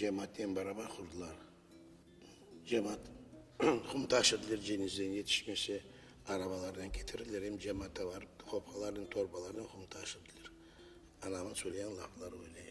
Cemaatnen beraber qurdılar. Cemaat qum taşıdılar cenizden yetişmese, arabalarnen ketirdiler, em cemaata barıp qopqalarnen, torbalarnen qum taşıdılar. Anamnıñ söylegen lafları öyle.